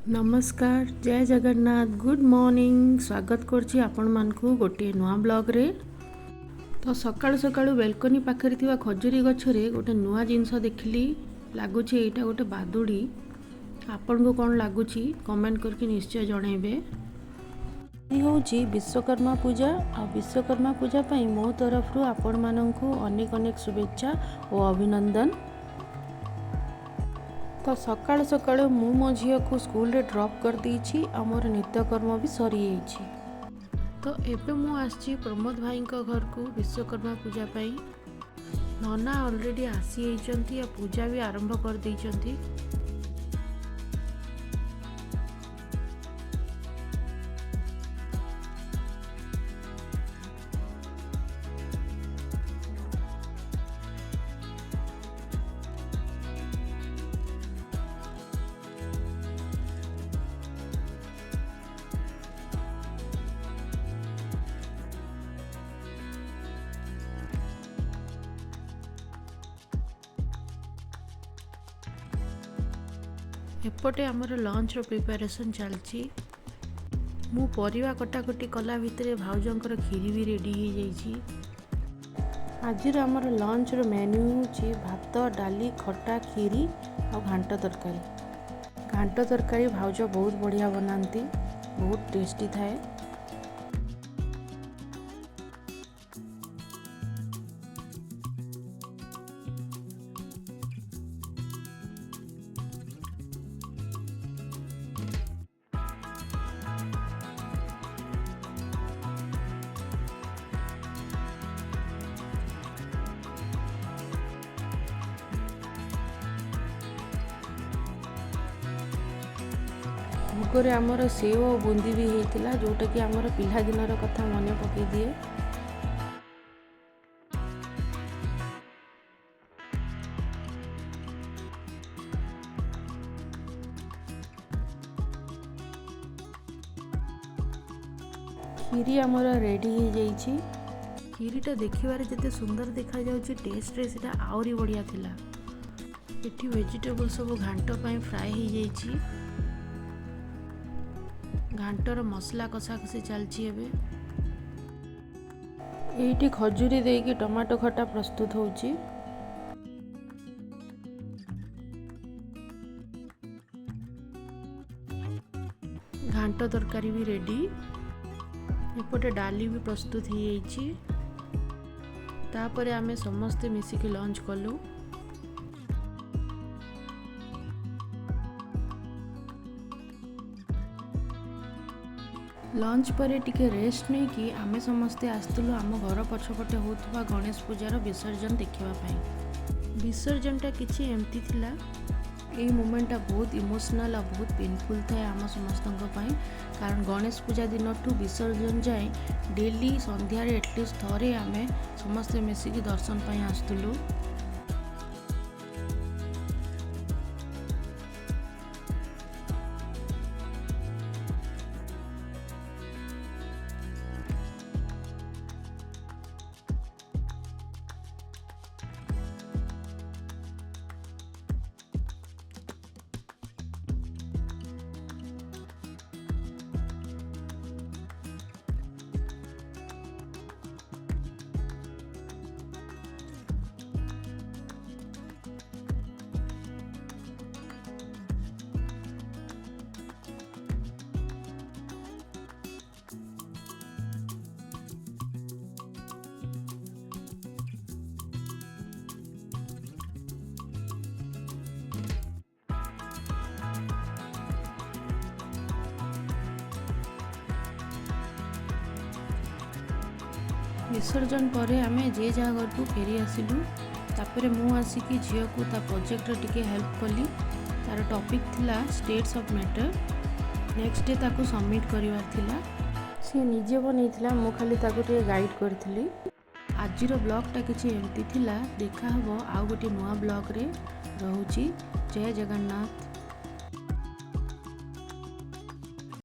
ନମସ୍କାର, ଜୟ Jagannath, good morning. ସ୍ୱାଗତ କରୁଛି ଆପଣମାନଙ୍କୁ ଗୋଟିଏ ନୂଆ ବ୍ଲଗ୍ରେ। ତ ସକାଳୁ ସକାଳୁ ବେଲକନି ପାଖରେ ଥିବା ଖଜୁରୀ ଗଛରେ ଗୋଟେ ନୂଆ ଜିନିଷ ଦେଖିଲି। ଲାଗୁଛି ଏଇଟା ଗୋଟେ ବାଦୁଡ଼ି। ଆପଣଙ୍କୁ କ'ଣ ଲାଗୁଛି, କମେଣ୍ଟ କରିକି ନିଶ୍ଚୟ ଜଣାଇବେ। ହେଉଛି ବିଶ୍ୱକର୍ମା ପୂଜା, ଆଉ ବିଶ୍ୱକର୍ମା ପୂଜା ପାଇଁ ମୋ ତରଫରୁ ଆପଣମାନଙ୍କୁ ଅନେକ ଅନେକ ଶୁଭେଚ୍ଛା ଓ ଅଭିନନ୍ଦନ। ତ ସକାଳୁ ସକାଳୁ ମୁଁ ମୋ ଝିଅକୁ ସ୍କୁଲରେ ଡ୍ରପ୍ କରିଦେଇଛି ଆଉ ମୋର ନିତ୍ୟକର୍ମ ବି ସରିଯାଇଛି। ତ ଏବେ ମୁଁ ଆସିଛି ପ୍ରମୋଦ ଭାଇଙ୍କ ଘରକୁ ବିଶ୍ୱକର୍ମା ପୂଜା ପାଇଁ। ନନା ଅଲରେଡ଼ି ଆସିଯାଇଛନ୍ତି ଆଉ ପୂଜା ବି ଆରମ୍ଭ କରିଦେଇଛନ୍ତି। ଏପଟେ ଆମର ଲଞ୍ଚର ପ୍ରିପାରେସନ୍ ଚାଲିଛି। ମୁଁ ପରିବା କଟାକଟି କଲା ଭିତରେ ଭାଉଜଙ୍କର କ୍ଷୀରି ବି ରେଡ଼ି ହେଇଯାଇଛି। ଆଜିର ଆମର ଲଞ୍ଚର ମେନ୍ୟୁ ହେଉଛି ଭାତ, ଡାଲି, ଖଟା, କ୍ଷୀରି ଆଉ ଘାଣ୍ଟ ତରକାରୀ। ଘାଣ୍ଟ ତରକାରୀ ଭାଉଜ ବହୁତ ବଢ଼ିଆ ବନାନ୍ତି, ବହୁତ ଟେଷ୍ଟି ଥାଏ। ଭୋଗରେ ଆମର ସେଓ ଓ ବୁନ୍ଦି ବି ହେଇଥିଲା, ଯେଉଁଟାକି ଆମର ପିଲାଦିନର କଥା ମନେ ପକାଇ ଦିଏ। କ୍ଷୀରି ଆମର ରେଡ଼ି ହେଇଯାଇଛି। କ୍ଷୀରିଟା ଦେଖିବାରେ ଯେତେ ସୁନ୍ଦର ଦେଖାଯାଉଛି, ଟେଷ୍ଟରେ ସେଇଟା ଆହୁରି ବଢ଼ିଆ ଥିଲା। ଏଠି ଭେଜିଟେବଲ୍ ସବୁ ଘାଣ୍ଟ ପାଇଁ ଫ୍ରାଏ ହେଇଯାଇଛି। ଘାଣ୍ଟର ମସଲା କଷାକଷି ଚାଲିଛି ଏବେ। ଏଇଠି ଖଜୁରୀ ଦେଇକି ଟମାଟୋ ଖଟା ପ୍ରସ୍ତୁତ ହେଉଛି। ଘାଣ୍ଟ ତରକାରୀ ବି ରେଡ଼ି। ଏପଟେ ଡାଲି ବି ପ୍ରସ୍ତୁତ ହେଇଯାଇଛି। ତାପରେ ଆମେ ସମସ୍ତେ ମିଶିକି ଲଞ୍ଚ କଲୁ। ଲଞ୍ଚ ପରେ ଟିକେ ରେଷ୍ଟ ନେଇକି ଆମେ ସମସ୍ତେ ଆସିଥିଲୁ ଆମ ଘର ପଛପଟେ ହେଉଥିବା ଗଣେଶ ପୂଜାର ବିସର୍ଜନ ଦେଖିବା ପାଇଁ। ବିସର୍ଜନଟା କିଛି ଏମିତି ଥିଲା। ଏଇ ମୋମେଣ୍ଟଟା ବହୁତ ଇମୋସନାଲ୍ ଆଉ ବହୁତ ପେନଫୁଲ୍ ଥାଏ ଆମ ସମସ୍ତଙ୍କ ପାଇଁ, କାରଣ ଗଣେଶ ପୂଜା ଦିନଠୁ ବିସର୍ଜନ ଯାଏଁ ଡେଲି ସନ୍ଧ୍ୟାରେ ଆଟଲିଷ୍ଟ ଥରେ ଆମେ ସମସ୍ତେ ମିଶିକି ଦର୍ଶନ ପାଇଁ ଆସୁଥିଲୁ। ବିସର୍ଜନ ପରେ ଆମେ ଯିଏ ଯାହା ଘରକୁ ଫେରି ଆସିଲୁ। ତାପରେ ମୁଁ ଆସିକି ଝିଅକୁ ତା ପ୍ରୋଜେକ୍ଟରେ ଟିକେ ହେଲ୍ପ କଲି। ତାର ଟପିକ୍ ଥିଲା states of matter. Next day ତାକୁ ସବମିଟ୍ କରିବାର ଥିଲା। ସିଏ ନିଜେ ବନେଇଥିଲା, ମୁଁ ଖାଲି ତାକୁ ଟିକେ ଗାଇଡ଼ କରିଥିଲି। ଆଜିର ବ୍ଲଗ୍ଟା କିଛି ଏମିତି ଥିଲା। ଦେଖା ହେବ ଆଉ ଗୋଟିଏ ନୂଆ ବ୍ଲଗ୍ରେ। ରହୁଛି, ଜୟ ଜଗନ୍ନାଥ।